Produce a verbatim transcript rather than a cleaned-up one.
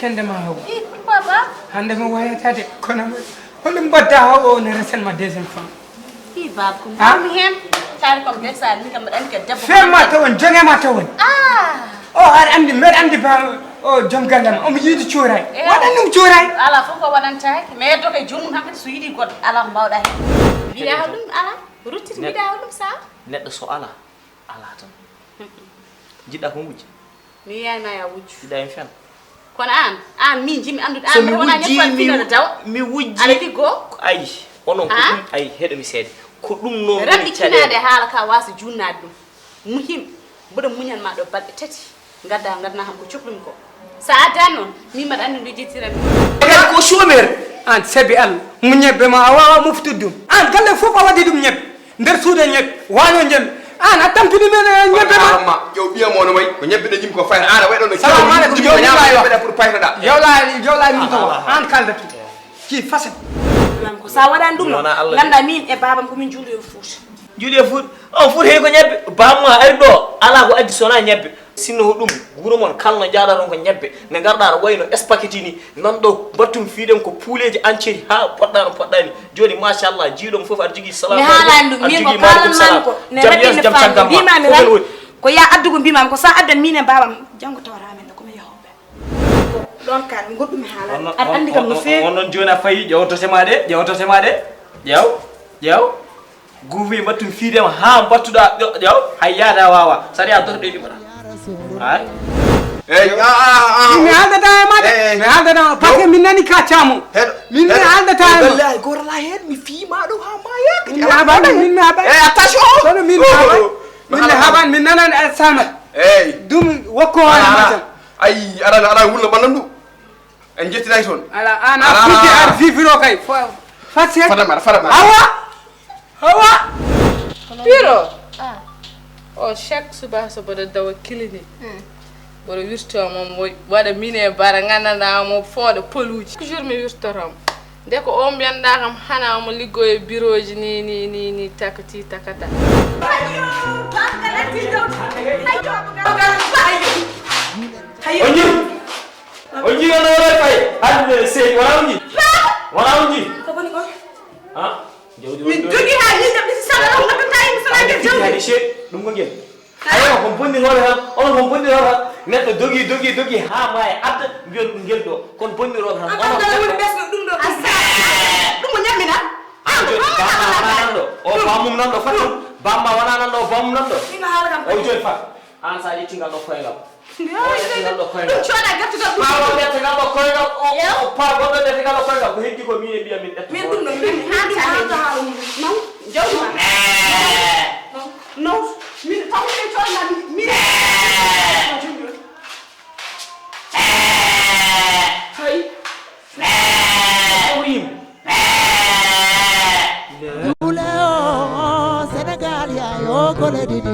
Hannde ma haw. Ih, pourquoi pas? Hannde ma wayata de, kono holɗum mbadda haw o ne resen ma deuxième femme. Ih, baaba, ko mbawmi heen. Taari ko mbesa, min kam mbaɗa anndi ko debbo. Fe ma tawon, jonge ma tawon. Ah! O aɗa anndi, mbeɗa anndi ba o joom galle ma, omo yiɗi cuuray. Waɗan ɗum cuuray. Alaa fof ko waɗantaake. Mi yeddo ko e joomum hankadi so yiɗi goɗɗo. Alaa ko mbawɗa heen. Mbiɗa haw ɗum alaa. Ruttiti mbiɗa haw ɗum sa. Neɗɗo so alaa, alaa tan. Jiɗɗa ko wujja? Mi yiyani ma ya wujju. Jiɗɗa en fen. Kono aan, aan min jiɗmi anndude aan mbaɗa wona ñefal finana dawa. Mi wujji. Aɗa liggo. Ayi, onon ko ɗum, ayi, heɗo mi seede. Ko ɗum noon woni rabbi kinaade haala ka waasa junnaade ɗum. Muhim, mboɗo muñan ma ɗo balɗe tati. Ngadda, ngadna kam ko cokɗumi ko. Sa addani noon, min mbaɗa anndi ndu jettira mi. Kadi ko chômeur. Aan sabi Allah, mo ñebbe ma a waawa moftude ɗum. Aan galle fof a waɗi ɗum ñebbe. Nder suudu e ñebbe, waano njiyam. Aan a tampini men e ñebbe ma. Amma, ƴeew ɓiya mo no wayi, ko ñebbe ɗe jim ko fayra. Aan a wayi ɗon no Salamu aleykum, jim ko jawdi ñaawo layo. Ñebbe ɗe pour payra da. Jawla, jawla min to. Aan kalda tu. Ci fasen. Ko sa waɗani ɗum noon, ngannda min e baabam ko min juuloyo Fuuta. Juuloyo Fuuta. On Fuuta heewi ko ñebbe. Bamma ari ɗo, alaa ko addi so wonaa ñebbe. Sinno ko ɗum, wuro mon kala no njaaɗa toon ko ñebbe. Nde ngarɗa aɗa wayi no spaghetti ni. Nan ɗo mbattum fiiɗen ko puuleeji anceri haa poɗɗa no poɗɗani. Jooni machallah, jiiɗo mo fof aɗa jogii salamu. Mi haalani ɗum, min ko kalan mami ko ne raɓɓinne famɗo mbimami tan ko ya addugo mbimami ko sa addan min e baabam janngo tawata men ɗo komi yahooɓe. Ɗon kan goɗɗum mi haalani aɗa anndi kam no feewi. On noon jooni a fayi, ƴeew tose ma ɗe, ƴeew tose ma ɗe. Ƴeew, ƴeew. Guufi mbattum fiidema haa mbattuɗa ƴo- ƴaw hay yaada wawa sariya dotoɗo e ɗiɓata. Hay. Eyi, a a a. Mi haaldata e ma de. Mi haaldata ma parce que min nani ka camo. Min mi haaldata e ma. Ay goto la hen mi fiima ɗo ha maya. Min mi haɓani, min mi haɓani. Eyi, attention. Kono min mi haɓani. Min mi haɓani, min nanani a sama. Eyi. Ɗum wokko hoore ma tan. Ayi, aɗa aɗa wulna ɓannan ɗum. En jettinay toon. Ala an a fuɗɗi ar fifiro kay. Fase. Fadama fadama. Awa. Awa. Piro. O chaque suba so mboɗo dawa clinique. Mboɗo wirto mo mo waɗa mine bara nganndanɗaa mo fooɗa poluuji. Toujours mi wirtoto mo. Nde ko o mbiyanɗaa kam hana omo liggoyo e birooji ni ni ni ni takati takata. O jii o jii ono wara fay hande seedi wona o jii wona o jii. Ha? Jawdi woni ɗo. Min dogi ha yimɓe ɓe sala ɗo ngattata yimɓe sala nder jawdi. Hadi seedi ɗum ko ngel. Ayo ko bonni hoore tan onon ko bonni hoore tan neɗɗo dogi dogi dogi ha ma e adda mbiyon ɗum ngel ɗo kon bonni rooɓe tan onon. Ɗum ɗo asa ɗum o ñammina. Bamma wona nan ɗo o bamum nan ɗo fat ɗum bamma wona nan ɗo o bamum nan ɗo. O joni fat an sa ƴetti ngal ɗo koyngal. Ɗum cooda gertugal ɗum. Ɓaawo ƴettugal ɗo koyngal o o paa goɗɗo ƴettugal ɗo koyngal ko heddi ko min e mbiya min ƴetta. Min ɗum ɗo min haata haala mum. Non jawdi ma. Non min taw min cooda min. Hay. Ɗum yim. Duule o Senegal ya yo kole ɗiɗi.